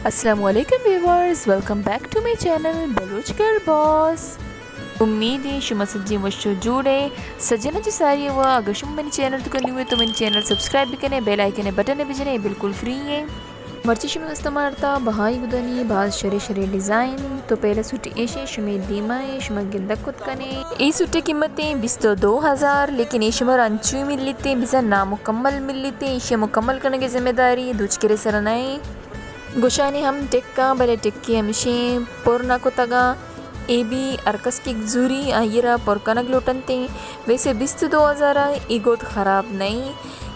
السلام علیکم viewers, welcome back to my channel Baloch girl boss. امید ایں شما سجیں وش و جوڑ ئے۔ سجناں چہ ساری ءَ وا، اگر شما منی چینل توکا نیو ئے تو منی چینل سبسکرائب بکنے، بیل آئیکن ءِ بٹن ءَ بجنے، بالکل فری ایں۔ مرچی شمے واستا مارتا بہائی گدانی باز شریں شریں ڈیزائن۔ تو پہلا سوٹ ایشیں شمے دیما ایں، شما گندگ کت کنے۔ اے سوٹ ءِ قیمت ایں بیست و دو ہزار، لیکن اے شمارا انچوئی ملیت ایں، بزاں نامکمل ملیت ایں، ایشی ءِ مکمل کنگ ءِ ذمہ داری دوچکرے سرا نہ ایں۔ گوشانی ہم ٹکاں، بلے ٹکے ہمشیں پر نہ کتگاں۔ اے بی ہر کس کہ زوری آئی ءَ را پر کنگ لوٹنت ایں۔ ویسے بیست و دو ہزار ءَ اے گد خراب نہ ایں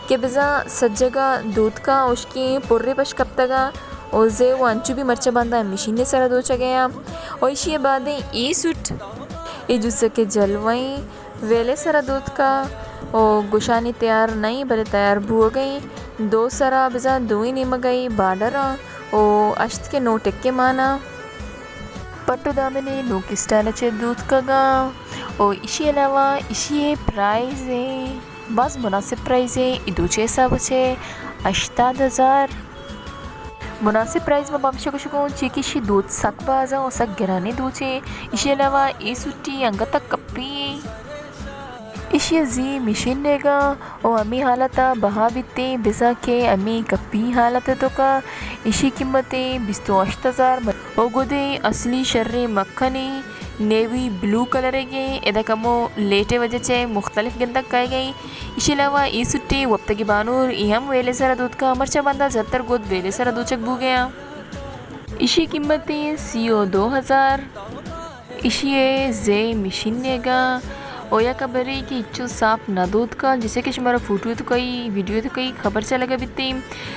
کہ بزاں سجگا دوتکا، اشکیں پرے پش کپتگا، او زے و انچو بی مرچا باندا مشین ءِ سرا دوچگ ءَ آں۔ او ایشی ءَ بعد ایں اے سوٹ، اے جوسک ءِ جلوہ ایں۔ ویل ءِ سرا دوتکا او گوشانی تیار نہ ایں، بلے تیار بوگ ءَ ایں۔ دو سرا بزاں دوئیں نیمگ ءَ بارڈر آں او ہشت کہ نو ٹکے مانا۔ پٹ و دامن ءَ نوکیں اسٹائل ءَ چہ دوتکگاں او ایشی علاوہ ایشی ءِ پرائز ایں، باز مناسب پرائز ایں۔ اے دوچ ءِ حساب ءَ چہ ہشتاد ہزار۔ مناسب پرائز ما پمشا گوشگوں، چی کہ ایشی دوچ سک باز آں او سک گرانیں دوچے۔ ایشی علاوہ اے سوٹی انگت ءَ کپی ایں۔ ایشی ءِ زی مشین نیگا او ہمے حالت ءَ بہا بیت ایں، بزاں کہ ہمے کپی حالت ءِ توکا ایشی قیمت ایں بیست و ہشت ہزار۔ او گدے اصلی شریں مکھنیں نیوی بلو کلر ئیگ ایں، ادا کمو لیٹ ءِ وجہ چہ مختلف گندگ کائیگ ایں۔ ایشی علاوہ اے سوٹی وپتگی بانور، اے ہم ویل ءِ سرا دوتکا، مرچا باندا زیادتر گد ویل ءِ سرا دوچگ بوگ ءَ آں۔ ایشی قیمت ایں سی و دو ہزار۔ ایشی ءِ زی مشین نیگا او یک ہبرے کہ ہچو صاف نہ دوتکا، جیسے کہ شمارا فوٹو توکائی، ویڈیو توکائی خبر چا لگا بیت ایں۔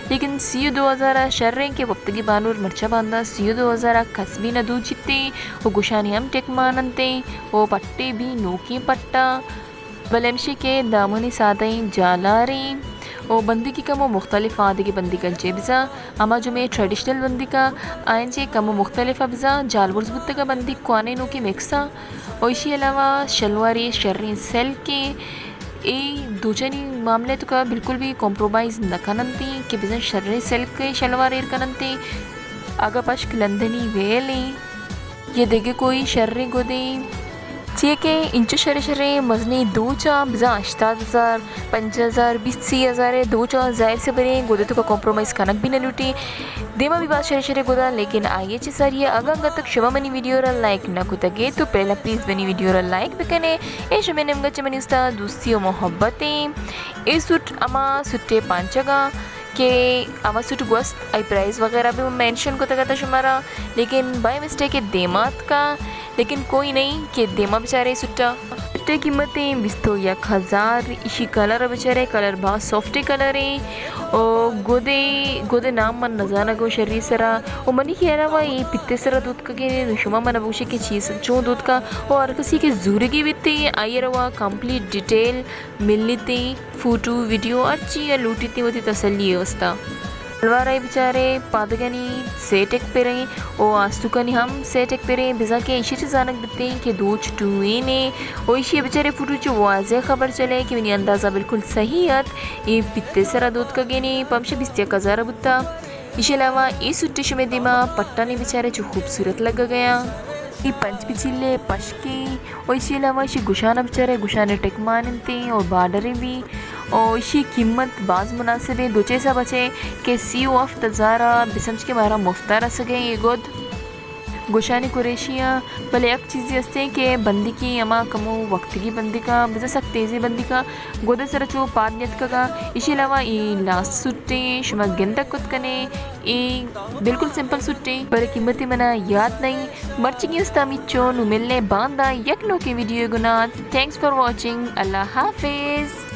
لیکن سی و دو ہزار ءَ شریں کہ وپتگی بانور، مرچا باندا سی و دو ہزار ءَ کس بی نہ دوچیت ایں او گوشانی ہم ٹک ماننت ایں او پٹے بی نوکیں پٹا۔ بلے ہمشی کہ دامنی سادہ ایں، جالار ایں او بندیکی کمو مختلف آں دگہ بندیکاں چہ بزاں۔ ہما جو مئے ٹریڈیشنل بندیکاں آیاں چہ کمو مختلف ءَ بزاں، جالبرز بوتگا بندیک کوانیں نوکیں مکس آں۔ او ایشی علاوہ شلوارے شریں سلکیں، اے دوچانی معاملہ ءِ توکا بالکل بی کمپرومائز نہ کننت ایں کہ بزاں شریں سلکیں شلوار ایر کننت ایں۔ اگاں پشک لندنی ویل ایں یا دگہ کوئی شریں گدے، چیا کہ انچو شریں شریں مزنیں دوچاں بزاں ہشتاد ہزار، پنجاہ ہزار، بیست سی ہزار ءِ دوچاں ظاہر سے بریں گد ءِ توکا کمپرومائز کنگ بی نہ لوٹی۔ دیما بی باز شریں شریں گداں، لیکن آئی ءَ چہ ساری ءَ اگاں انگت شما منی ویڈیو را لائک نہ کتگ ئے تو پہلا پلیز منی ویڈیو را لائک بکنے۔ اے شمے نیمگا چہ منی استا دوستی و محبت ایں۔ اے سوٹ ہما سوٹے پانچگاں کہ ہما سوٹ گوست، آئی پرائز وغیرہ بی مینشن کتگ ات شمارا، لیکن بائی مسٹیک دیما اتکا، لیکن کوئی نہیں کہ دیما بچارے سوٹا۔ سوٹے قیمت ایں بیست و یک ہزار۔ ایشی کلر بچارے، کلر باز سافٹ کلر ایں۔ او گدے، گدے نام من نزانگ او شری سرا۔ او منی خیال ءَ وا اے پتے سرا دوتکگیں، نو شما منا بگوشے کہ چی س-، چون دوتکا۔ او ہر کسی کہ زورگی بیت ایں، آئی ءَ را وا کمپلیٹ ڈیٹیل ملیت ایں، فوٹو، ویڈیو، ہرچی ءَ لوٹیت ایں وتی تسلی ءِ واستا۔ شلوار ءَ بچارے پادگانی سے ٹک پریں او آستوکانی ہم سے ٹک پریں، بزاں کہ ایشی چہ زانگ بیت ایں کہ دوچ ٹوین ایں او ایشی ءِ بچارے فوٹو چہ واضح خبر چلے کہ منی اندازہ بالکل صحیح ات، اے پتے سرا دوتکگیں ایں، پمشا بیست یک ہزار ءَ بوتا۔ ایشی علاوہ اے سوٹے شمے دیما پٹانی بچارے چو خوبصورت لگگ ءَ آں۔ اے پنچ پچیلے پشکے او ایشی علاوہ ایشی گوشان بچارے، گوشان ٹک ماننت ایں او بارڈریں بی او ایشی قیمت باز مناسب ایں، دوچے حساب ءَ چہ کہ سی و ہفت ہزار ءَ بسمجھ کہ مارا مفتا رسگ ءَ ایں اے گد۔ گوشانی قریشی آں، بلے یک چیزے است ایں کہ بندیکی ہما کمو وقتگی بندیکاں، بزاں سک تیزیں بندیکاں، گد ءِ سرا چو پاد نیتکگاں۔ ایشی علاوہ اے لاسٹ سوٹیں، شما گندگ کت کنے، اے بالکل سمپل سوٹیں، بلے قیمتی منا یات نہیں۔ مرچیگی استا ہمیچو، نو ملنے باندا یک نوکیں ویڈیو گنا۔ Thanks for watching، اللہ حافظ۔